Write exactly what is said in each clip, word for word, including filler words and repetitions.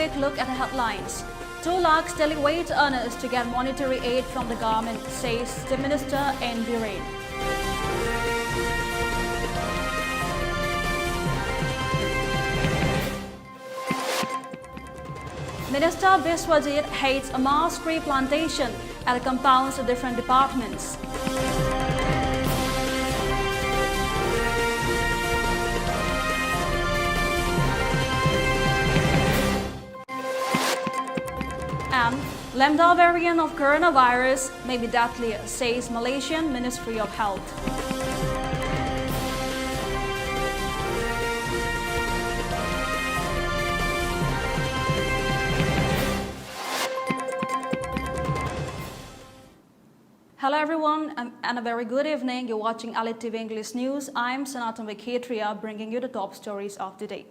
Quick look at the headlines. Two lakhs daily wage earners to get monetary aid from the government, says Chief Minister N Biren. Minister Biswajit heads a mass tree plantation at the compounds of different departments. And Lambda variant of coronavirus may be deadlier, says Malaysian Ministry of Health. Hello everyone, and, and a very good evening. You're watching Elite T V English News. I'm Sanatan Vikhetria, bringing you the top stories of the day.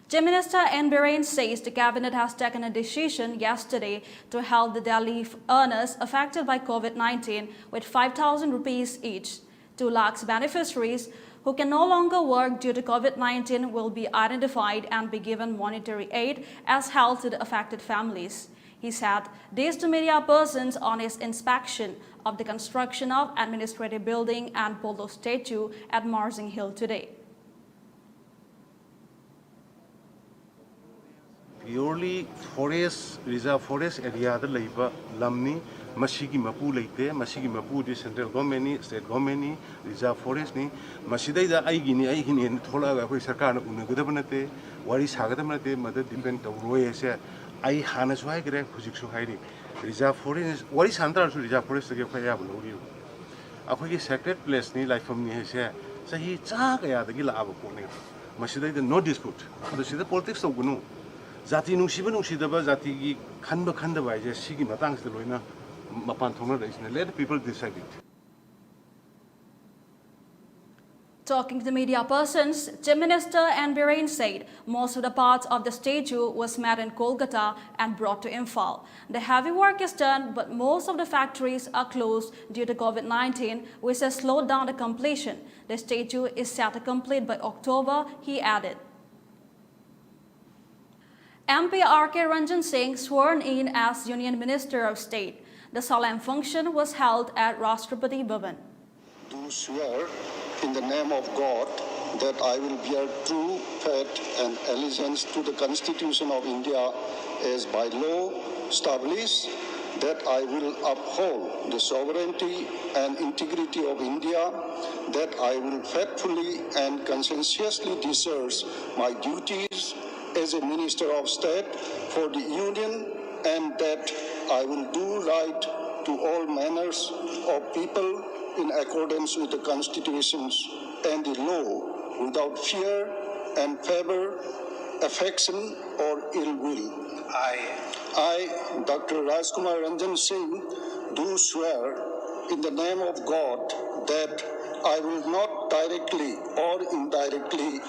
Chief Minister N Biren says the cabinet has taken a decision yesterday to help the Delhi earners affected by COVID nineteen with five thousand rupees each. Two lakhs beneficiaries who can no longer work due to COVID nineteen will be identified and be given monetary aid as help to the affected families. He said this to media persons on his inspection of the construction of administrative building and Polo statue at Marsing Hill today. Purely forest, reserve forest areaꯗ ꯂꯩꯕ ꯂꯝꯅꯤ꯫ ꯃꯁꯤꯒꯤ ꯃꯄꯨ ꯂꯩꯇꯦ꯫ ꯃꯁꯤꯒꯤ ꯃꯄꯨꯗꯤ central governmentꯅꯤ, state governmentꯅꯤ, reserve forestꯅꯤ꯫ ꯃꯁꯤꯗꯩꯗ ꯑꯩꯒꯤꯅꯤ, ꯑꯩꯒꯤꯅꯤ ꯍꯥꯏꯅ ꯊꯣꯛꯂꯛꯑꯒ ꯑꯩꯈꯣꯏ ꯁꯔꯀꯥꯔꯅ ꯎꯅꯒꯗꯕ ꯅꯠꯇꯦ, ꯋꯥꯔꯤ ꯁꯥꯒꯗꯕ ꯅꯠꯇꯦ꯫ ꯃꯗꯨ depend ꯇꯧꯔꯣꯏ ꯍꯥꯏꯁꯦ ꯑꯩ ꯍꯥꯟꯅꯁꯨ ꯍꯥꯏꯈ꯭ꯔꯦ, ꯍꯧꯖꯤꯛꯁꯨ ꯍꯥꯏꯔꯤ꯫ Reserve forest ꯋꯥꯔꯤ ꯁꯥꯟꯅ ꯇꯥꯔꯁꯨ reserve forestꯇꯒꯤ ꯑꯩꯈꯣꯏ ꯑꯌꯥꯕ ꯂꯧꯔꯤꯕ꯫ ꯑꯩꯈꯣꯏꯒꯤ sacred placeꯅꯤ, ꯂꯥꯏꯐꯝꯅꯤ ꯍꯥꯏꯁꯦ ꯆꯍꯤ ꯆꯥ ꯀꯌꯥꯗꯒꯤ ꯂꯥꯛꯑꯕ ꯄꯣꯠꯅꯦꯕ꯫ ꯃꯁꯤꯗꯩꯗ no dispute꯫ ꯑꯗꯣ ꯁꯤꯗ politics ꯇꯧꯒꯅꯨ꯫ ꯖꯥꯇꯤ ꯅꯨꯡꯁꯤꯕ ꯅꯨꯡꯁꯤꯗꯕ, ꯖꯥꯇꯤꯒꯤ ꯈꯟꯕ ꯈꯟꯗꯕ ꯍꯥꯏꯁꯦ ꯁꯤꯒꯤ ꯃꯇꯥꯡꯁꯤꯗ ꯂꯣꯏꯅ ꯃꯄꯥꯟ ꯊꯣꯛꯅꯔꯛꯏꯁꯤꯅ꯫ Let the people decide it. Talking to media persons, Chief Minister N Biren said most of the parts of the statue was made in Kolkata and brought to Imphal. The heavy work is done, but most of the factories are closed due to COVID nineteen, which has slowed down the completion. The statue is set to complete by October, he added. M P R K Ranjan Singh sworn in as Union Minister of State. The solemn function was held at Rashtrapati Bhavan. Do swear in the name of God that I will bear true faith and allegiance to the Constitution of India as by law established, that I will uphold the sovereignty and integrity of India, that I will faithfully and conscientiously discharge my duties as a Minister of State for the Union, and that I will do right to all manners of people in accordance with the constitutions and the law without fear and favor, affection or ill will. I, I, Doctor Rajkumar Ranjan Singh, do swear in the name of God that I will not directly or indirectly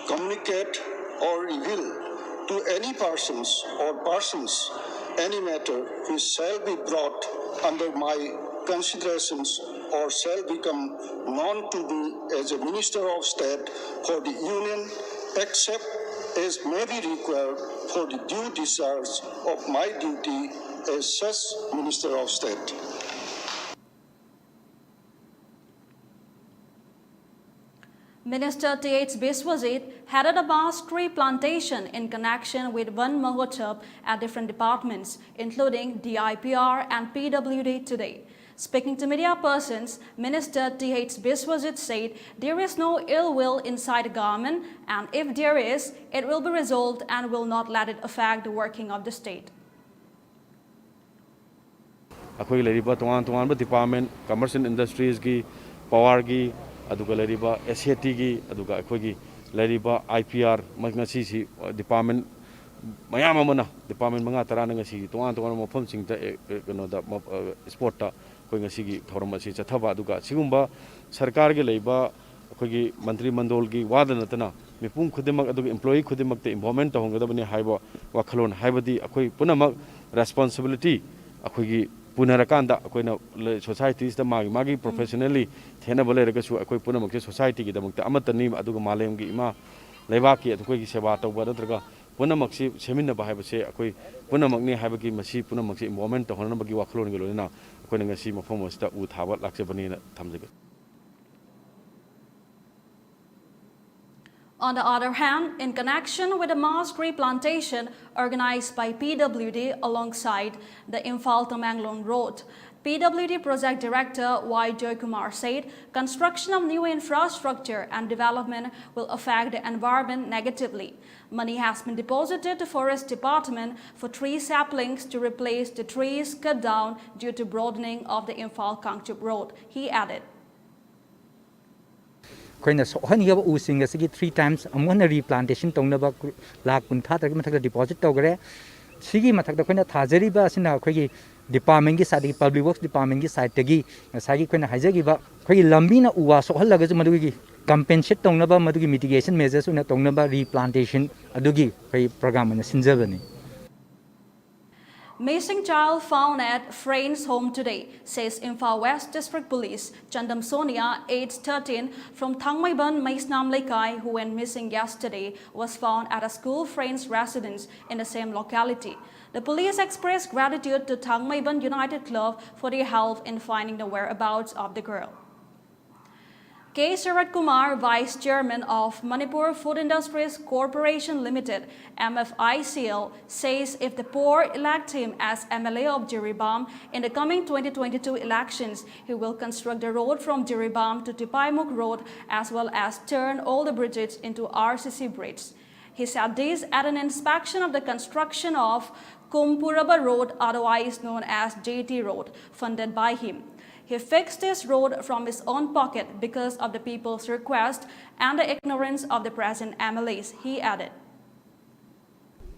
communicate or reveal to any persons or persons any matter which shall be brought under my considerations or shall become known to me as a Minister of State for the Union, except as may be required for the due discharge of my duty as such Minister of State. Minister T H Biswajit headed a mass tree plantation in connection with Van Mahotsav at different departments, including D I P R and P W D today. Speaking to media persons, Minister T H Biswajit said there is no ill will inside the government, and if there is, it will be resolved and will not let it affect the working of the state. ꯑꯩꯈꯣꯏꯒꯤ ꯂꯩꯔꯤꯕ ꯇꯣꯉꯥꯟ ꯇꯣꯉꯥꯟꯕ department, commerce and ꯏꯟꯗꯁꯇ꯭ꯔꯤꯁꯀꯤ, ꯄꯥꯋꯔꯒꯤ, ꯑꯗꯨꯒ ꯂꯩꯔꯤꯕ ꯑꯦꯁ ꯑꯦ ꯇꯤꯒꯤ, ꯑꯗꯨꯒ ꯑꯩꯈꯣꯏꯒꯤ ꯂꯩꯔꯤꯕ ꯑꯥꯏ ꯄꯤ ꯑꯥꯔ, ꯉꯁꯤꯁꯤ ꯗꯤꯄꯥꯔꯠꯃꯦꯟ ꯃꯌꯥꯝ ꯑꯃꯅ, ꯗꯤꯄꯥꯔꯠꯃꯦꯟ ꯃꯉꯥ ꯇꯔꯥꯅ ꯉꯁꯤ ꯇꯣꯉꯥꯟ ꯇꯣꯉꯥꯟꯕ ꯃꯐꯝꯁꯤꯡꯗ, ꯑꯦ, ꯑꯦ, ꯀꯩꯅꯣꯗ, ꯃ-, ꯑ, ꯁ꯭ꯄꯣꯔꯠꯇ ꯑꯩꯈꯣꯏ ꯉꯁꯤꯒꯤ ꯊꯧꯔꯝ ꯑꯁꯤ ꯆꯠꯊꯕ, ꯑꯗꯨꯒ ꯁꯤꯒꯨꯝꯕ ꯁꯔꯀꯥꯔꯒꯤ ꯂꯩꯕ ꯑꯩꯈꯣꯏꯒꯤ ꯃꯟꯇ꯭ꯔꯤ ꯃꯟꯗꯣꯜꯒꯤ ꯋꯥꯗ ꯅꯠꯇꯅ ꯃꯤꯄꯨꯝ ꯈꯨꯗꯤꯡꯃꯛ, ꯑꯗꯨꯒ ꯏꯝꯄ꯭ꯂꯣꯌꯤ ꯈꯨꯗꯤꯡꯃꯛꯇ ꯏꯟꯚꯣꯜꯕꯃꯦꯟ ꯇꯧꯍꯟꯒꯗꯕꯅꯤ ꯍꯥꯏꯕ ꯋꯥꯈꯜꯂꯣꯟ, ꯍꯥꯏꯕꯗꯤ ꯑꯩꯈꯣꯏ ꯄꯨꯝꯅꯃꯛ ꯔꯦꯁꯄꯣꯟꯁꯤꯕꯤꯂꯤꯇꯤ ꯑꯩꯈꯣꯏꯒꯤ ꯄꯨꯅꯔꯀꯥꯟꯗ ꯑꯩꯈꯣꯏꯅ ꯂꯩ-, ꯁꯣꯁꯥꯏꯇꯤꯁꯤꯗ ꯃꯥꯒꯤ ꯃꯥꯒꯤ ꯄ꯭ꯔꯣꯐꯦꯁꯅꯦꯜꯂꯤ ꯈꯦꯠꯅꯕ ꯂꯩꯔꯒꯁꯨ ꯑꯩꯈꯣꯏ ꯄꯨꯝꯅꯃꯛꯁꯦ ꯁꯣꯁꯥꯏꯇꯤꯒꯤꯗꯃꯛꯇ ꯑꯃꯠꯇꯅꯤ, ꯑꯗꯨꯒ ꯃꯥꯂꯦꯝꯒꯤ ꯏꯃꯥ ꯂꯩꯕꯥꯛꯀꯤ ꯑꯩꯈꯣꯏꯒꯤ ꯁꯦꯕꯥ ꯇꯧꯕ ꯅꯠꯇ꯭ꯔꯒ ꯄꯨꯝꯅꯃꯛꯁꯤ ꯁꯦꯝꯃꯤꯟꯅꯕ ꯍꯥꯏꯕꯁꯦ ꯑꯩꯈꯣꯏ ꯄꯨꯝꯅꯃꯛꯅꯤ ꯍꯥꯏꯕꯒꯤ, ꯃꯁꯤ ꯄꯨꯝꯅꯃꯛꯁꯤ involvement ꯇꯧꯍꯟꯅꯕꯒꯤ ꯋꯥꯈꯜꯂꯣꯟꯒ ꯂꯣꯏꯅꯅ ꯑꯩꯈꯣꯏꯅ ꯉꯁꯤ ꯃꯐꯝ ꯑꯁꯤꯗ ꯎ ꯊꯥꯕ ꯂꯥꯛꯆꯕꯅꯦꯅ ꯊꯝꯖꯒꯦ꯫ On the other hand, in connection with the mass tree plantation organized by P W D alongside the Imphal Tamenglong Road, P W D Project Director Y Joykumar said construction of new infrastructure and development will affect the environment negatively. Money has been deposited to Forest Department for tree saplings to replace the trees cut down due to broadening of the Imphal Kangchup Road, he added. ꯑꯩꯈꯣꯏꯅ ꯁꯣꯛꯍꯟꯈꯤꯕ ꯎꯁꯤꯡ ꯑꯁꯤꯒꯤ three times ꯑꯃꯨꯛ ꯍꯟꯅ replantation ꯇꯧꯅꯕ ꯂꯥꯈ ꯀꯨꯟꯊ꯭ꯔꯥ ꯇꯔꯦꯠꯀꯤ ꯃꯊꯛꯇ deposit ꯇꯧꯈ꯭ꯔꯦ꯫ ꯁꯤꯒꯤ ꯃꯊꯛꯇ ꯑꯩꯈꯣꯏꯅ ꯊꯥꯖꯔꯤꯕ ꯑꯁꯤꯅ ꯑꯩꯈꯣꯏꯒꯤ department ꯀꯤ side ꯇꯒꯤ, Public Works Department ꯀꯤ side ꯇꯒꯤ ꯉꯁꯥꯏꯒꯤ ꯑꯩꯈꯣꯏꯅ ꯍꯥꯏꯖꯈꯤꯕ ꯑꯩꯈꯣꯏꯒꯤ ꯂꯝꯕꯤꯅ ꯎ ꯋꯥ ꯁꯣꯛꯍꯜꯂꯒꯁꯨ ꯃꯗꯨꯒꯤ compensate ꯇꯧꯅꯕ, ꯃꯗꯨꯒꯤ mitigation measures ꯑꯣꯏꯅ ꯇꯧꯅꯕ replantation ꯑꯗꯨꯒꯤ ꯑꯩꯈꯣꯏ program ꯑꯣꯏꯅ ꯁꯤꯟꯖꯕꯅꯤ꯫ Missing child found at friend's home today, says Imphal West District Police. Chandam Sonia, age thirteen, from Thangmeiban Meisnam Leikai, who went missing yesterday, was found at a school friend's residence in the same locality. The police expressed gratitude to Thangmeiban United Club for their help in finding the whereabouts of the girl. K Sharat Kumar, Vice Chairman of Manipur Food Industries Corporation Limited, M F I C L, says if the poor elect him as M L A of Jiribam in the coming twenty twenty-two elections, he will construct the road from Jiribam to Tipaimukh Road, as well as turn all the bridges into R C C bridges. He said this at an inspection of the construction of Kumpuraba Road, otherwise known as J T Road, funded by him. He fixed this road from his own pocket because of the people's request and the ignorance of the present M L As, he added.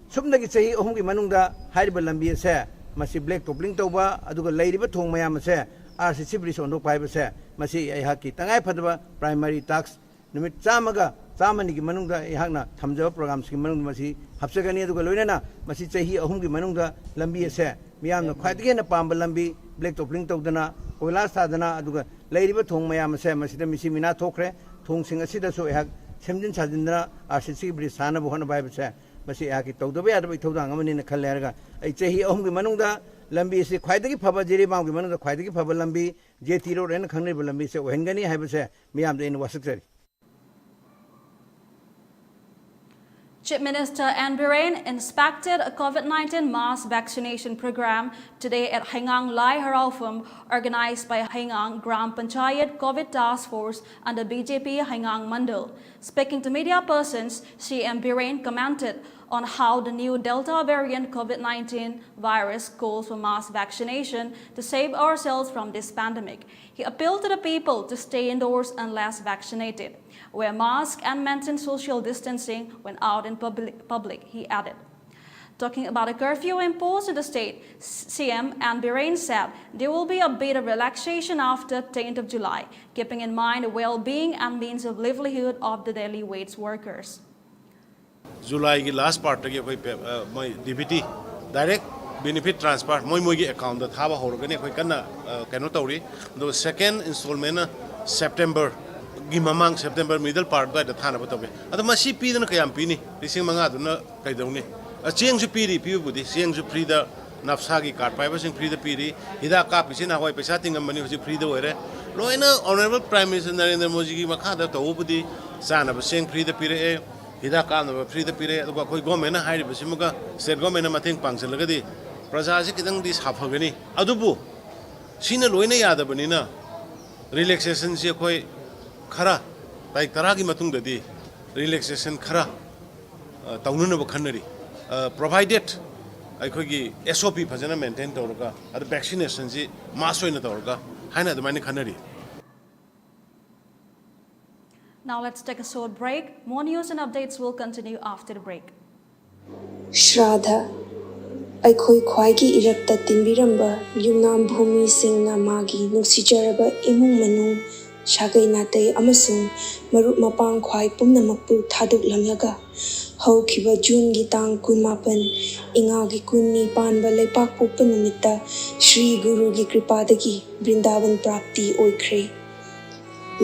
ꯁꯨꯞꯅꯒꯤ ꯆꯍꯤ ꯑꯍꯨꯝꯒꯤ ꯃꯅꯨꯡꯗ ꯍꯥꯏꯔꯤꯕ ꯂꯝꯕꯤ ꯑꯁꯦ ꯃꯁꯤ black toppling ꯇꯧꯕ, ꯑꯗꯨꯒ ꯂꯩꯔꯤꯕ ꯊꯣꯡ ꯃꯌꯥꯝ ꯑꯁꯦ R C C bridge ꯑꯣꯟꯊꯣꯛꯄ ꯍꯥꯏꯕꯁꯦ, ꯃꯁꯤ ꯑꯩꯍꯥꯛꯀꯤ ꯇꯉꯥꯏ ꯐꯗꯕ primary task, ꯅꯨꯃꯤꯠ ꯆꯥꯝꯃꯒ, ꯆꯥꯝꯃꯅꯤꯒꯤ ꯃꯅꯨꯡꯗ ꯑꯩꯍꯥꯛꯅ ꯊꯝꯖꯕ program ꯁꯤꯒꯤ ꯃꯅꯨꯡꯗ ꯃꯁꯤ ꯍꯥꯞꯆꯒꯅꯤ꯫ ꯑꯗꯨꯒ ꯂꯣꯏꯅꯅ ꯃꯁꯤ ꯆꯍꯤ ꯑꯍꯨꯝꯒꯤ ꯃꯅꯨꯡꯗ ꯂꯝꯕꯤ ꯑꯁꯦ ꯃꯤꯌꯥꯝꯅ ꯈ꯭ꯋꯥꯏꯗꯒꯤ ꯍꯦꯟꯅ ꯄꯥꯝꯕ ꯂꯝꯕꯤ, black toppling ꯇꯧꯗꯅ, ꯀꯣꯏꯂꯥꯁ ꯊꯥꯗꯅ, ꯑꯗꯨꯒ ꯂꯩꯔꯤꯕ ꯊꯣꯡ ꯃꯌꯥꯝ ꯑꯁꯦ ꯃꯁꯤꯗ ꯃꯤꯁꯤ ꯃꯤꯅꯥ ꯊꯣꯛꯈ꯭ꯔꯦ꯫ ꯊꯣꯡꯁꯤꯡ ꯑꯁꯤꯗꯁꯨ ꯑꯩꯍꯥꯛ ꯁꯦꯝꯖꯤꯟ ꯁꯥꯖꯤꯟꯗꯅ R C C bridge ꯁꯥꯅꯕ ꯍꯣꯠꯅꯕ ꯍꯥꯏꯕꯁꯦ ꯃꯁꯤ ꯑꯩꯍꯥꯛꯀꯤ ꯇꯧꯗꯕ ꯌꯥꯗꯕ ꯏꯊꯧꯗꯥꯡ ꯑꯃꯅꯤꯅ ꯈꯜꯂꯦ ꯍꯥꯏꯔꯒ, ꯑꯩ ꯆꯍꯤ ꯑꯍꯨꯝꯒꯤ ꯃꯅꯨꯡꯗ ꯂꯝꯕꯤ ꯑꯁꯤ ꯈ꯭ꯋꯥꯏꯗꯒꯤ ꯐꯕ, ꯖꯤꯔꯤꯕꯥꯝꯒꯤ ꯃꯅꯨꯡꯗ ꯈ꯭ꯋꯥꯏꯗꯒꯤ ꯐꯕ ꯂꯝꯕꯤ, ꯖꯦ ꯇꯤ ꯔꯣꯗ ꯍꯥꯏꯅ ꯈꯪꯅꯔꯤꯕ ꯂꯝꯕꯤꯁꯦ ꯑꯣꯏꯍꯟꯒꯅꯤ ꯍꯥꯏꯕꯁꯦ ꯃꯤꯌꯥꯝꯗ ꯑꯩꯅ ꯋꯥꯁꯛꯆꯔꯤ꯫ Chief Minister N Biren inspected a COVID nineteen mass vaccination program today at Heingang Lai Haraophum, organized by Heingang Gram Panchayat COVID Task Force under B J P Heingang Mandal. Speaking to media persons, C M Biren commented on how the new Delta variant COVID nineteen virus calls for mass vaccination to save ourselves from this pandemic. He appealed to the people to stay indoors unless vaccinated, wear masks and maintain social distancing when out in public, public, he added. Talking about a curfew imposed in the state, C M N Biren said there will be a bit of relaxation after tenth of July, keeping in mind the well-being and means of livelihood of the daily wage workers. Julyꯒꯤ last partꯇꯒꯤ ꯑꯩꯈꯣꯏ ꯃꯣꯏ DBT, direct benefit transfer, ꯃꯣꯏ ꯃꯣꯏꯒꯤ accountꯇ ꯊꯥꯕ ꯍꯧꯔꯒꯅꯤ꯫ ꯑꯩꯈꯣꯏ ꯀꯟꯅ ꯀꯩꯅꯣ ꯇꯧꯔꯤ꯫ ꯑꯗꯨꯒ second installmentꯅ Septemberꯒꯤ ꯃꯃꯥꯡ, September middle part ꯑꯗꯨꯋꯥꯏꯗ ꯊꯥꯅꯕ ꯇꯧꯒꯦ꯫ ꯑꯗꯣ ꯃꯁꯤ ꯄꯤꯗꯅ ꯀꯌꯥꯝ ꯄꯤꯅꯤ? ꯂꯤꯁꯤꯡ ꯃꯉꯥꯗꯨꯅ ꯀꯩꯗꯧꯅꯤ? ꯆꯦꯡꯁꯨ ꯄꯤꯔꯤ, ꯄꯤꯕꯕꯨꯗꯤ ꯆꯦꯡꯁꯨ freeꯗ, ꯅꯞꯁꯥꯒꯤ card ꯄꯥꯏꯕꯁꯤꯡ freeꯗ ꯄꯤꯔꯤ꯫ ꯍꯤꯗꯥꯛ ꯀꯥꯞꯄꯤꯁꯤ ꯅꯍꯥꯟꯋꯥꯏ ꯄꯩꯁꯥ ꯇꯤꯡꯉꯝꯕꯅꯤ, ꯍꯧꯖꯤꯛ freeꯗ ꯑꯣꯏꯔꯦ꯫ ꯂꯣꯏꯅ Honourable Prime Minister ꯅꯔꯦꯟꯗ꯭ꯔ ꯃꯣꯗꯤꯒꯤ ꯃꯈꯥꯗ ꯇꯧꯕꯕꯨꯗꯤ ꯆꯥꯅꯕ ꯆꯦꯡ freeꯗ ꯄꯤꯔꯛꯑꯦ, ꯍꯤꯗꯥꯛ ꯀꯥꯞꯅꯕ freeꯗ ꯄꯤꯔꯛꯑꯦ꯫ ꯑꯗꯨꯒ ꯑꯩꯈꯣꯏ governmentꯅ ꯍꯥꯏꯔꯤꯕꯁꯤꯃꯒ state governmentꯅ ꯃꯇꯦꯡ ꯄꯥꯡꯁꯤꯜꯂꯒꯗꯤ ꯄ꯭ꯔꯖꯥꯁꯤ ꯈꯤꯇꯪꯗꯤ ꯁꯥꯐꯒꯅꯤ꯫ ꯑꯗꯨꯕꯨ ꯁꯤꯅ ꯂꯣꯏꯅ ꯌꯥꯗꯕꯅꯤꯅ relaxationꯁꯤ ꯑꯩꯈꯣꯏ ꯈꯔ, ꯇꯥꯔꯤꯛ ꯇꯔꯥꯒꯤ ꯃꯇꯨꯡꯗꯗꯤ relaxation ꯈꯔ ꯇꯧꯅꯅꯕ ꯈꯟꯅꯔꯤ꯫ Provided ꯑꯩꯈꯣꯏꯒꯤ SOP ꯐꯖꯅ maintain ꯇꯧꯔꯒ, ꯑꯗ vaccinationꯁꯤ mass ꯑꯣꯏꯅ ꯇꯧꯔꯒ ꯍꯥꯏꯅ ꯑꯗꯨꯃꯥꯏꯅ ꯈꯟꯅꯔꯤ꯫ Now let's take a short break. More news and updates will continue after the break. ꯁ꯭ꯔꯥꯙ꯫ ꯑꯩꯈꯣꯏ ꯈ꯭ꯋꯥꯏꯒꯤ ꯏꯔꯛꯇ ꯇꯤꯟꯕꯤꯔꯝꯕ ꯌꯨꯝꯅꯥꯝ ꯚꯨꯃꯤꯁꯤꯡꯅ ꯃꯥꯒꯤ ꯅꯨꯡꯁꯤꯖꯔꯕ ꯏꯃꯨꯡ ꯃꯅꯨꯡ, ꯁꯥꯒꯩ ꯅꯥꯇꯩ ꯑꯃꯁꯨꯡ ꯃꯔꯨꯞ ꯃꯄꯥꯡ ꯈ꯭ꯋꯥꯏ ꯄꯨꯝꯅꯃꯛꯄꯨ ꯊꯥꯗꯣꯛꯂꯝꯂꯒ ꯍꯧꯈꯤꯕ ꯖꯨꯟꯒꯤ ꯇꯥꯡ ꯀꯨꯟꯃꯥꯄꯟ, ꯏꯉꯥꯒꯤ ꯀꯨꯟꯅꯤ ꯄꯥꯟꯕ ꯂꯩꯄꯥꯛꯄꯣꯛꯄ ꯅꯨꯃꯤꯠꯇ ꯁ꯭ꯔꯤ ꯒꯨꯔꯨꯒꯤ ꯀ꯭ꯔꯤꯄꯥꯗꯒꯤ ꯕ꯭ꯔꯤꯟꯗꯥꯕꯟ ꯄ꯭ꯔꯥꯞꯇꯤ ꯑꯣꯏꯈ꯭ꯔꯦ꯫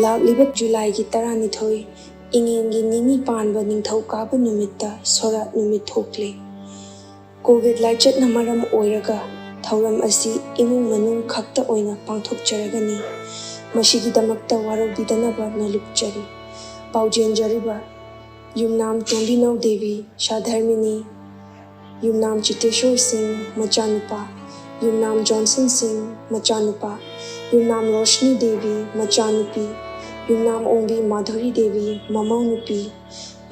ꯂꯥꯛꯂꯤꯕ ꯖꯨꯂꯥꯏꯒꯤ ꯇꯔꯥꯅꯤꯊꯣꯏ, ꯏꯉꯦꯟꯒꯤ ꯅꯤꯅꯤ ꯄꯥꯟꯕ ꯅꯤꯡꯊꯧꯀꯥꯕ ꯅꯨꯃꯤꯠꯇ ꯁꯣꯔꯥꯠ ꯅꯨꯃꯤꯠ ꯊꯣꯛꯂꯦ꯫ ꯀꯣꯚꯤꯗ ꯂꯥꯏꯆꯠꯅ ꯃꯔꯝ ꯑꯣꯏꯔꯒ ꯊꯧꯔꯝ ꯑꯁꯤ ꯏꯃꯨꯡ ꯃꯅꯨꯡ ꯈꯛꯇ ꯑꯣꯏꯅ ꯄꯥꯡꯊꯣꯛꯆꯔꯒꯅꯤ꯫ ꯃꯁꯤꯒꯤꯗꯃꯛꯇ ꯋꯥꯔꯧꯕꯤꯗꯅꯕ ꯅꯣꯂꯨꯛꯆꯔꯤ꯫ ꯄꯥꯎꯖꯦꯟꯖꯔꯤꯕ ꯌꯨꯝꯅꯥꯝ ꯇꯣꯝꯕꯤꯅꯧ ꯗꯦꯕꯤ ꯁꯥꯙꯔꯃꯤꯅꯤ, ꯌꯨꯝꯅꯥꯝ ꯆꯤꯇꯦꯁꯣꯔ ꯁꯤꯡ ꯃꯆꯥꯅꯨꯄꯥ, ꯌꯨꯝꯅꯥꯝ ꯖꯣꯟꯁꯟ ꯁꯤꯡ ꯃꯆꯥꯅꯨꯄꯥ, ꯌꯨꯝꯅꯥꯝ ꯔꯣꯁꯅꯤ ꯗꯦꯕꯤ ꯃꯆꯥꯅꯨꯄꯤ, ꯌꯨꯝꯅꯥꯝ ꯑꯣꯡꯕꯤ ꯃꯥꯙꯨꯔꯤ ꯗꯦꯕꯤ ꯃꯃꯧ ꯅꯨꯄꯤ,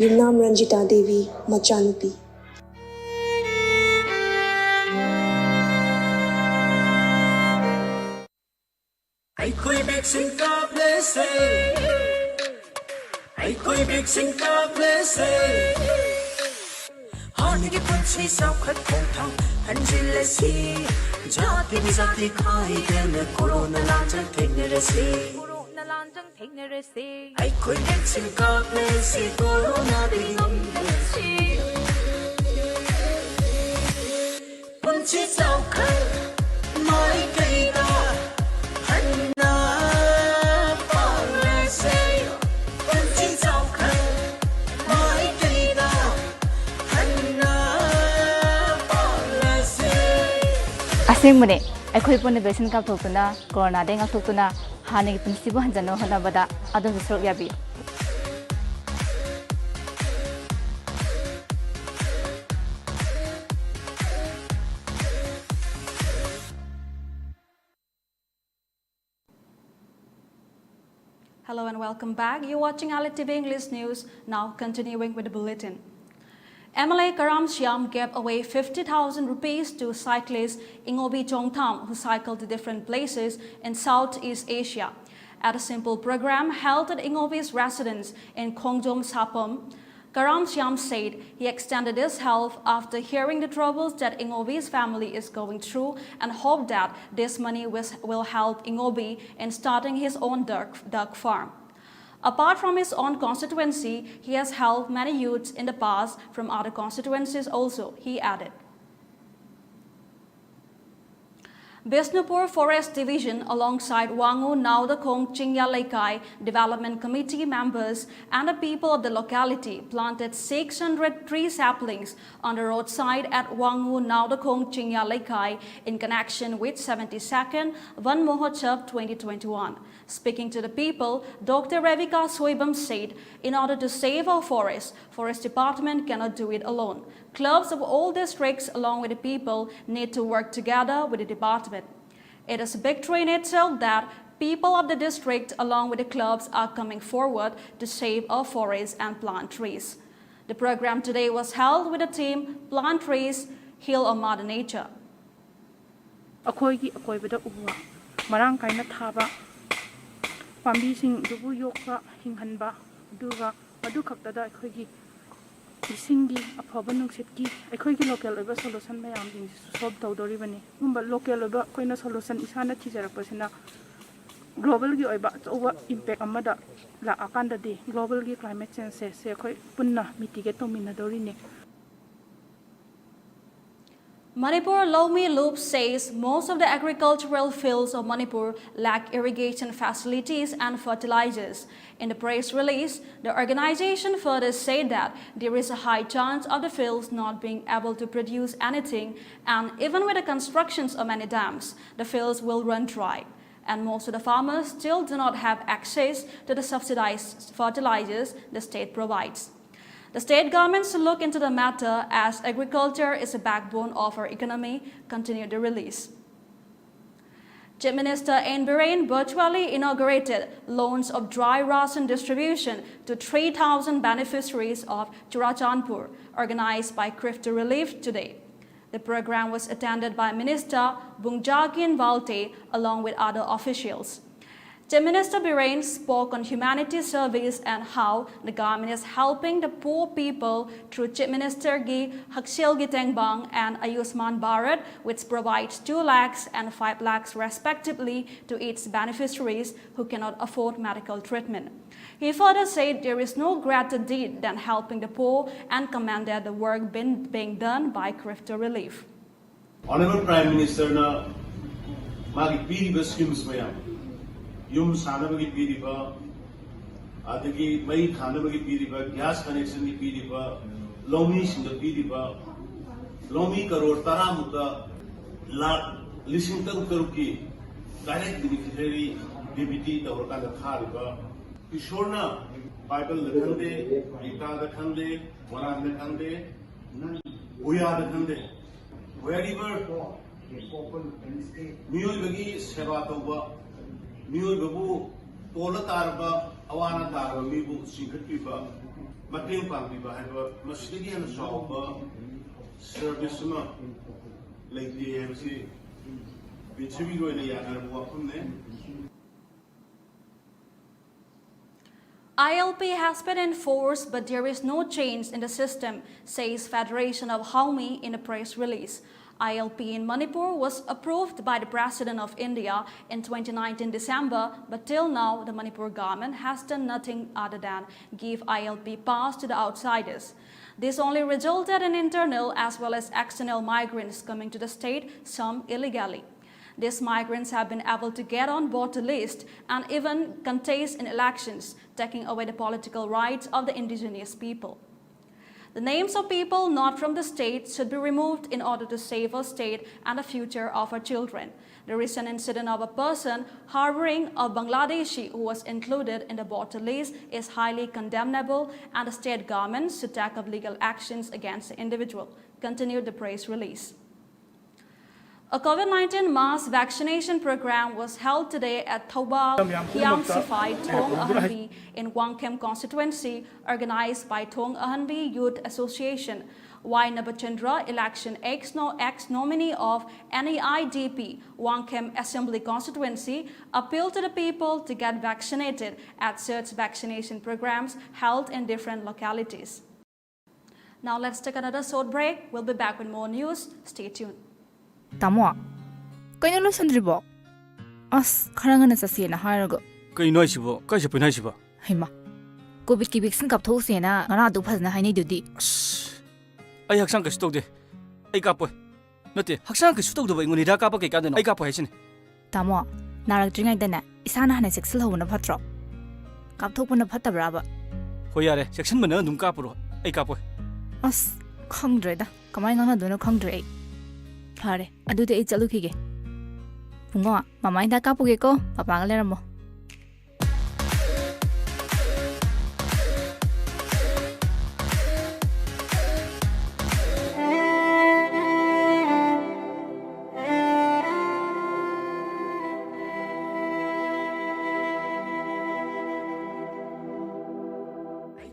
ꯌꯨꯝꯅꯥꯝ ꯔꯟꯖꯤꯇꯥ ꯗꯦꯕꯤ ꯃꯆꯥꯅꯨꯄꯤ꯫ ꯑꯩꯈꯣꯏ ꯚꯦꯛꯁꯤꯟ ꯀꯥꯞꯂꯁꯦ, ꯑꯩꯈꯣꯏ ꯚꯦꯛꯁꯤꯟ ꯀꯥꯞꯂꯁꯦ꯫ ꯍꯥꯟꯅꯒꯤ ꯄꯨꯟꯁꯤ ꯆꯥꯎꯈꯠ ꯈꯣꯡꯊꯥꯡ ꯍꯟꯖꯤꯜꯂꯁꯤ꯫ ꯖꯥꯇꯤꯒꯤ ꯖꯥꯇꯤ ꯈꯥꯏꯗꯅ ꯀꯣꯔꯣꯅꯥ ꯂꯥꯟꯖꯪ ꯊꯦꯡꯅꯔꯁꯤ꯫ ꯀꯣꯔꯣꯅꯥ ꯂꯥꯟꯖꯪ ꯊꯦꯡꯅꯔꯁꯤ꯫ ꯑꯩꯈꯣꯏ ꯚꯦꯛꯁꯤꯟ ꯀꯥꯞꯂꯁꯤ, ꯀꯣꯔꯣꯅꯥꯗꯒꯤ ꯉꯝꯂꯁꯤ꯫ ꯄꯨꯟꯁꯤ ꯆꯥꯎꯈꯠ ꯃꯥꯏꯀꯩꯗ ꯍꯟꯅ ꯄꯥꯡꯂꯁꯦ꯫ ꯄꯨꯟꯁꯤ ꯆꯥꯎꯈꯠ ꯃꯥꯏꯀꯩꯗ ꯍꯟꯅ ꯄꯥꯡꯂꯁꯦ꯫ ꯑꯁꯦꯡꯕꯅꯦ, ꯑꯩꯈꯣꯏ ꯄꯨꯟꯅ ꯚꯦꯛꯁꯤꯟ ꯀꯥꯞꯊꯣꯛꯇꯨꯅ ꯀꯣꯔꯣꯅꯥꯗꯒꯤ ꯉꯥꯛꯊꯣꯛꯇꯨꯅ ꯍꯥꯟꯅꯒꯤ ꯄꯨꯟꯁꯤꯕꯨ ꯍꯟꯖꯟꯅꯕ ꯍꯣꯠꯅꯕꯗ ꯑꯗꯣꯝꯁꯨ ꯁꯔꯨꯛ ꯌꯥꯕꯤꯌꯨ꯫ Hello and welcome back. You're watching L T V English News. Now continuing with the bulletin. M L A Karam Shyam gave away fifty thousand rupees to cyclist Ingobi Chongtham, who cycled to different places in Southeast Asia. At a simple program held at Ingobi's residence in Khongjom Sapam, Karam Shyam said he extended his help after hearing the troubles that Ingobi's family is going through and hope that this money wis- will help Ingobi in starting his own duck, duck farm. Apart from his own constituency, he has helped many youths in the past from other constituencies also, he added. Bishnupur Forest Division, alongside Wangu Naodakhong Chingya Leikai Development Committee members and the people of the locality, planted six hundred tree saplings on the roadside at Wangu Naodakhong Chingya Leikai in connection with seventy-second Van Mahotsav twenty twenty-one. Speaking to the people, Doctor Revika Soibam said, "In order to save our forest, Forest Department cannot do it alone. Clubs of all districts, along with the people, need to work together with the department." It is a victory in itself that people of the district, along with the clubs, are coming forward to save our forests and plant trees. The program today was held with the theme Plant Trees, Heal Our Mother Nature. ꯑꯩꯈꯣꯏꯒꯤ ꯑꯀꯣꯏꯕꯗ ꯎ ꯋꯥ ꯃꯔꯥꯡ ꯀꯥꯏꯅ ꯊꯥꯕ, ꯄꯥꯝꯕꯤꯁꯤꯡꯗꯨꯕꯨ ꯌꯣꯛꯄ, ꯍꯤꯡꯍꯟꯕ, ꯑꯗꯨꯒ ꯃꯗꯨ ꯈꯛꯇꯗ ꯑꯩꯈꯣꯏꯒꯤ ꯏꯁꯤꯡꯒꯤ, ꯑꯐꯕ ꯅꯨꯡꯁꯤꯠꯀꯤ, ꯑꯩꯈꯣꯏꯒꯤ ꯂꯣꯀꯦꯜ ꯑꯣꯏꯕ ꯁꯣꯂꯨꯁꯟ ꯃꯌꯥꯝꯁꯤꯡꯁꯤꯁꯨ ꯁꯣꯜꯕ ꯇꯧꯗꯧꯔꯤꯕꯅꯤ꯫ ꯑꯗꯨꯒꯨꯝꯕ ꯂꯣꯀꯦꯜ ꯑꯣꯏꯕ ꯑꯩꯈꯣꯏꯅ ꯁꯣꯂꯨꯁꯟ ꯏꯁꯥꯅ ꯊꯤꯖꯔꯛꯄꯁꯤꯅ ꯒ꯭ꯂꯣꯕꯦꯜꯒꯤ ꯑꯣꯏꯕ ꯑꯆꯧꯕ ꯏꯝꯄꯦꯛ ꯑꯃꯗ ꯂꯥꯛꯑꯀꯥꯟꯗꯗꯤ ꯒ꯭ꯂꯣꯕꯦꯜꯒꯤ ꯀ꯭ꯂꯥꯏꯃꯦꯠ ꯆꯦꯟꯖꯁꯦ, ꯁꯦ ꯑꯩꯈꯣꯏ ꯄꯨꯟꯅ ꯃꯤꯇꯤꯒꯦꯠ ꯇꯧꯃꯤꯟꯅꯗꯧꯔꯤꯅꯤ꯫ Manipur Lhomi Loop says most of the agricultural fields of Manipur lack irrigation facilities and fertilizers. In the press release, the organization further said that there is a high chance of the fields not being able to produce anything, and even with the constructions of many dams, the fields will run dry. And most of the farmers still do not have access to the subsidized fertilizers the state provides. The state government should look into the matter as agriculture is the backbone of our economy, continued the release. Chief Minister N. Biren virtually inaugurated launch of dry ration distribution to three thousand beneficiaries of Churachandpur, organized by Crifter Relief today. The program was attended by Minister Bungjakin Valte along with other officials. Chief Minister Biren spoke on humanity service and how the government is helping the poor people through Chief Minister Gi Hakshil Gi Tengbang and Ayushman Bharat, which provides two lakhs and five lakhs respectively to its beneficiaries who cannot afford medical treatment. He further said there is no greater deed than helping the poor and commended the work been, being done by Crifter Relief. Honourable prime ꯃꯤꯅꯤꯁꯇꯔꯅ ꯃꯥꯒꯤ ꯄꯤꯔꯤꯕ schemes ꯃꯌꯥꯝ, ꯌꯨꯝ ꯁꯥꯅꯕꯒꯤ ꯄꯤꯔꯤꯕ, ꯑꯗꯒꯤ ꯃꯩ ꯊꯥꯅꯕꯒꯤ ꯄꯤꯔꯤꯕ, gas connectionꯒꯤ ꯄꯤꯔꯤꯕ, ꯂꯧꯃꯤꯁꯤꯡꯗ ꯄꯤꯔꯤꯕ, ꯂꯧꯃꯤ ꯀꯔꯣꯔ ꯇꯔꯥꯃꯨꯛꯇ ꯂꯥꯈ ꯂꯤꯁꯤꯡ ꯇꯔꯨꯛ ꯇꯔꯨꯛꯀꯤ direct beneficiary DBT ꯇꯧꯔꯀꯥꯟꯗ ꯊꯥꯔꯤꯕ, ꯏꯁꯣꯔꯅ ꯕꯥꯏꯕꯜꯗ ꯈꯪꯗꯦ, ꯒꯤꯇꯥꯗ ꯈꯪꯗꯦ, ꯀꯣꯔꯥꯟꯗ ꯈꯪꯗꯦ, ꯎꯌꯥꯗ ꯈꯪꯗꯦ, wherever ꯃꯤꯑꯣꯏꯕꯒꯤ ꯁꯦꯕꯥ ꯇꯧꯕ, ꯃꯤꯑꯣꯏꯕꯕꯨ ꯇꯣꯜꯂ ꯇꯥꯔꯕ, ꯑꯋꯥ ꯑꯅꯥ ꯇꯥꯔꯕ ꯃꯤꯕꯨ ꯆꯤꯡꯈꯠꯄꯤꯕ, ꯃꯇꯦꯡ ꯄꯥꯡꯕꯤꯕ ꯍꯥꯏꯕ ꯃꯁꯤꯗꯒꯤ ꯍꯦꯟꯅ ꯆꯥꯎꯕ service ꯑꯃ ꯂꯩꯇꯦ ꯍꯥꯏꯕꯁꯤ ꯄ꯭ꯔꯤꯊꯤꯕꯤꯒꯤ ꯑꯣꯏꯅ ꯌꯥꯅꯔꯕ ꯋꯥꯐꯝꯅꯦ꯫ I L P has been enforced, but there is no change in the system, says Federation of Haumi in a press release. I L P in Manipur was approved by the President of India in twenty nineteen December, but till now the Manipur government has done nothing other than give I L P pass to the outsiders. This only resulted in internal as well as external migrants coming to the state, some illegally. These migrants have been able to get on voter list and even contest in elections, taking away the political rights of the indigenous people. The names of people not from the state should be removed in order to save our state and the future of our children. The recent incident of a person harboring a Bangladeshi who was included in the voter list is highly condemnable, and the state government should take up legal actions against the individual, continued the press release. A COVID nineteen mass vaccination program was held today at Thoubal Hiam Sifai Thong Ahanbi in Wangkhem constituency, organized by Thong Ahanbi Youth Association. Y Nabachandra, election ex-, no-, ex-nominee of N E I D P Wangkhem Assembly Constituency, appealed to the people to get vaccinated at such vaccination programs held in different localities. Now let's take another short break. We'll be back with more news. Stay tuned. ꯇꯥꯃꯣ, ꯀꯩꯅꯣ ꯂꯣꯏꯁꯟꯗ꯭ꯔꯤꯕꯣ? ꯑꯁ, ꯈꯔ ꯉꯟꯅ ꯆꯠꯁꯦꯅ ꯍꯥꯏꯔꯒ꯫ ꯀꯩꯅꯣ ꯍꯥꯏꯁꯤꯕꯣ? ꯀꯥꯏ ꯆꯠꯄꯩꯅꯣ ꯍꯥꯏꯁꯤꯕꯣ? ꯍꯩꯃꯥ, ꯀꯣꯚꯤꯗꯀꯤ ꯚꯦꯛꯁꯤꯟ ꯀꯥꯞꯊꯣꯛꯎꯁꯦꯅ ꯉꯔꯥꯡ ꯑꯗꯨꯛ ꯐꯖꯅ ꯍꯥꯏꯅꯩꯗꯨꯗꯤ꯫ ꯑꯁ, ꯑꯩ ꯍꯛꯆꯥꯡ ꯀꯩꯁꯨ ꯇꯧꯗꯦ꯫ ꯑꯩ ꯀꯥꯞꯄꯣꯏ꯫ ꯅꯠꯇꯦ, ꯍꯛꯆꯥꯡ ꯀꯩꯁꯨ ꯇꯧꯗꯕ ꯑꯩꯉꯣꯟꯗ ꯍꯤꯗꯥꯛ ꯀꯥꯞꯄ ꯀꯩ ꯀꯥꯟꯗꯅꯣ? ꯑꯩ ꯀꯥꯞꯄꯣꯏ ꯍꯥꯏꯁꯤꯅꯤ꯫ ꯇꯥꯃꯣ, ꯅꯥꯔꯛꯇ꯭ꯔꯤꯉꯩꯗꯅꯦ ꯏꯁꯥꯅ ꯍꯥꯟꯅ ꯆꯦꯛꯁꯤꯜꯍꯧꯕꯅ ꯐꯠꯇ꯭ꯔꯣ? ꯀꯥꯞꯊꯣꯛꯄꯅ ꯐꯠꯇꯕ꯭ꯔꯕ? ꯍꯣꯏ, ꯌꯥꯔꯦ, ꯆꯦꯛꯁꯤꯟꯕꯅ ꯑꯗꯨꯝ ꯀꯥꯞꯄꯨꯔꯣ, ꯑꯩ ꯀꯥꯞꯄꯣꯏ꯫ ꯑꯁ, ꯈꯪꯗ꯭ꯔꯦꯗ, ꯀꯃꯥꯏꯅ ꯉꯥꯡꯅꯗꯣꯏꯅꯣ ꯈꯪꯗ꯭ꯔꯦ ꯑꯩ꯫ ꯐꯔꯦ, ꯑꯗꯨꯗꯤ ꯑꯩ ꯆꯠꯂꯨꯈꯤꯒꯦ꯫ ꯕꯨꯡꯉꯣ, ꯃꯃꯥ ꯍꯤꯗꯥꯛ ꯀꯥꯞꯄꯨꯒꯦꯀꯣ, ꯄꯄꯥꯒ ꯂꯩꯔꯝꯃꯣ꯫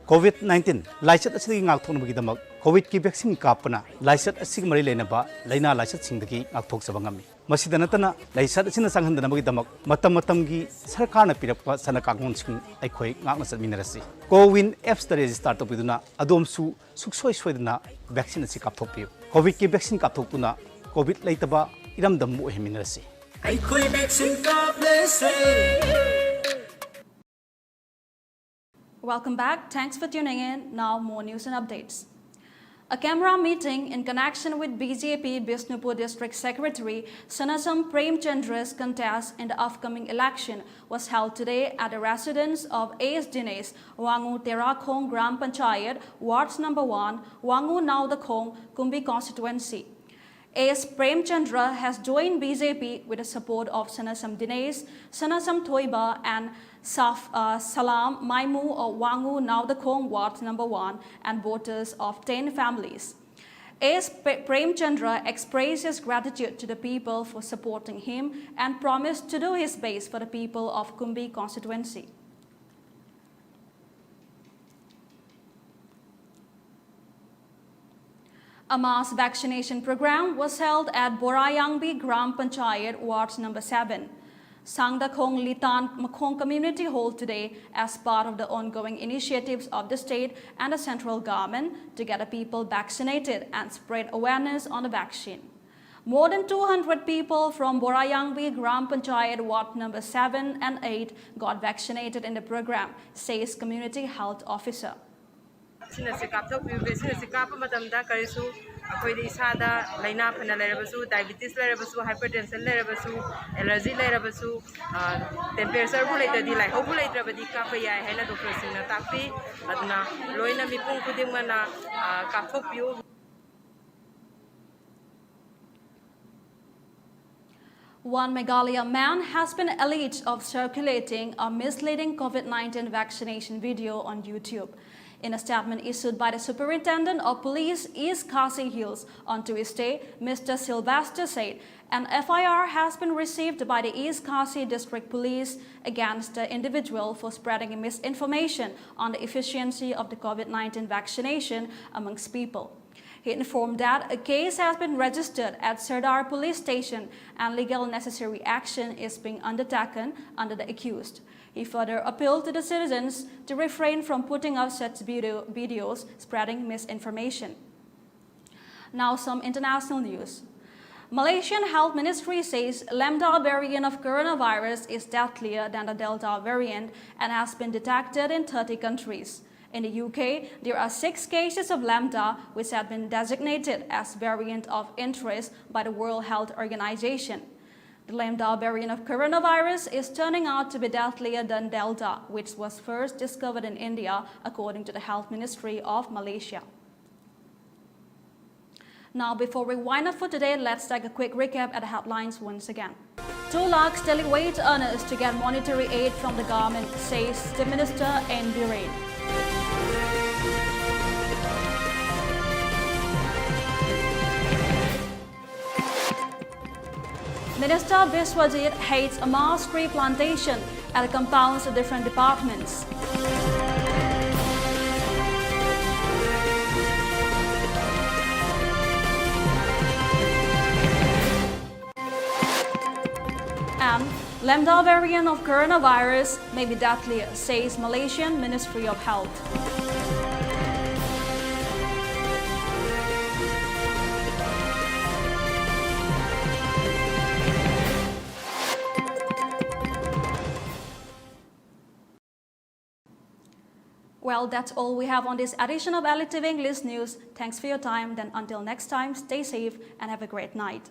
ꯀꯣꯚꯤꯗ ꯅꯥꯏꯟꯇꯤꯟ ꯂꯥꯏꯆꯠ ꯑꯁꯤꯗꯒꯤ ꯉꯥꯛꯊꯣꯛꯅꯕꯒꯤꯗꯃꯛ ꯀꯣꯚꯤꯗꯀꯤ ꯚꯦꯛꯁꯤꯟ ꯀꯥꯞꯄꯅ ꯂꯥꯏꯆꯠ ꯑꯁꯤꯒ ꯃꯔꯤ ꯂꯩꯅꯕ ꯂꯥꯏꯅꯥ ꯂꯥꯏꯆꯠꯁꯤꯡꯗꯒꯤ ꯉꯥꯛꯊꯣꯛꯆꯕ ꯉꯝꯃꯤ꯫ ꯃꯁꯤꯗ ꯅꯠꯇꯅ, ꯂꯥꯏꯆꯠ ꯑꯁꯤꯅ ꯆꯪꯍꯟꯗꯅꯕꯒꯤꯗꯃꯛ ꯃꯇꯝ ꯃꯇꯝꯒꯤ ꯁꯔꯀꯥꯔꯅ ꯄꯤꯔꯛꯄ ꯆꯠꯅ ꯀꯥꯡꯂꯣꯟꯁꯤꯡ ꯑꯩꯈꯣꯏ ꯉꯥꯛꯅ ꯆꯠꯃꯤꯟꯅꯔꯁꯤ꯫ ꯀꯣꯋꯤꯟ ꯑꯦꯞꯁꯇ ꯔꯦꯖꯤꯁꯇꯥꯔ ꯇꯧꯕꯤꯗꯨꯅ ꯑꯗꯣꯝꯁꯨ ꯁꯨꯛꯁꯣꯏ ꯁꯣꯏꯗꯅ ꯚꯦꯛꯁꯤꯟ ꯑꯁꯤ ꯀꯥꯞꯊꯣꯛꯄꯤꯌꯨ꯫ ꯀꯣꯚꯤꯗꯀꯤ ꯚꯦꯛꯁꯤꯟ ꯀꯥꯞꯊꯣꯛꯇꯨꯅ ꯀꯣꯚꯤꯗ ꯂꯩꯇꯕ ꯏꯔꯝꯗꯝ ꯑꯃ ꯑꯣꯏꯍꯟꯃꯤꯟꯅꯔꯁꯤ꯫ ꯑꯩꯈꯣꯏ vaccine ꯀꯥꯞꯂꯁꯦ꯫ Welcome back. Thanks for tuning in. Now, more news and updates. A camera meeting in connection with B J P Bishnupur District Secretary Sanasam Premchandra's contest in the upcoming election was held today at the residence of A S Dinesh, Wangu Terakhong Gram Panchayat, Ward Number one, Wangu Naodakhong, Kumbi Constituency. A S Premchandra has joined B J P with the support of Sanasam Dinesh, Sanasam Thoiba, and Saf, uh, Salam Maimu of Wangu Naodakhong Ward Number one and voters of ten families. A S Pre- Premchandra expressed his gratitude to the people for supporting him and promised to do his best for the people of Kumbi constituency. A mass vaccination program was held at Borayangbi Gram Panchayat, Ward Number seven, Sangdakhong Litan Makhong Community Hall today as part of the ongoing initiatives of the state and the central government to get the people vaccinated and spread awareness on the vaccine. More than two hundred people from Borayangbi Gram Panchayat Ward Number seven and eight got vaccinated in the program, says Community Health Officer. Vaccine ꯑꯁꯤ ꯀꯥꯞꯊꯣꯛꯄꯤꯌꯨ꯫ Vaccine ꯑꯁꯤ ꯀꯥꯞꯄ ꯃꯇꯝꯗ ꯀꯔꯤꯁꯨ ꯑꯩꯈꯣꯏꯗ ꯏꯁꯥꯗ ꯂꯥꯏꯅꯥ ꯐꯅ ꯂꯩꯔꯕꯁꯨ, ꯗꯥꯏꯕꯤꯇꯤꯁ ꯂꯩꯔꯕꯁꯨ, ꯍꯥꯏꯄꯔꯇꯦꯟꯁꯟ ꯂꯩꯔꯕꯁꯨ, ꯑꯦꯂꯔꯖꯤ ꯂꯩꯔꯕꯁꯨ, ꯇꯦꯝꯄꯔꯦꯆꯔꯕꯨ ꯂꯩꯇ꯭ꯔꯗꯤ, ꯂꯥꯏꯍꯧꯕꯨ ꯂꯩꯇ꯭ꯔꯕꯗꯤ ꯀꯥꯞꯄ ꯌꯥꯏ ꯍꯥꯏꯅ ꯗꯣꯛꯇꯔꯁꯤꯡꯅ ꯇꯥꯛꯄꯤ꯫ ꯑꯗꯨꯅ ꯂꯣꯏꯅ ꯃꯤꯄꯨꯝ ꯈꯨꯗꯤꯡꯃꯛꯅ ꯀꯥꯞꯊꯣꯛꯄꯤꯌꯨ꯫ One Meghalaya man has been alleged of circulating a misleading COVID nineteen vaccination video on YouTube. In a statement issued by the Superintendent of Police East Khasi Hills on Tuesday, Mister Sylvester said an F I R has been received by the East Khasi District Police against the individual for spreading misinformation on the efficiency of the COVID nineteen vaccination amongst people. He informed that a case has been registered at Sardar Police Station and legal necessary action is being undertaken under the accused. He further appealed to the citizens to refrain from putting out such video, videos spreading misinformation. Now, some international news. Malaysian Health Ministry says Lambda variant of coronavirus is deadlier than the Delta variant and has been detected in thirty countries. In the U K, there are six cases of Lambda which have been designated as variant of interest by the World Health Organization. The Lambda variant of coronavirus is turning out to be deadlier than Delta, which was first discovered in India, according to the Health Ministry of Malaysia. Now, before we wind up for today, let's take a quick recap at the headlines once again. Two lakhs daily wage earners to get monetary aid from the government, says Chief Minister N Biren. Minister Biswajit hates a mass tree plantation at the compounds of different departments. And Lambda variant of coronavirus may be deadlier, says Malaysian Ministry of Health. Well, that's all we have on this edition of L E T V English News. Thanks for your time. Then until next time, stay safe and have a great night.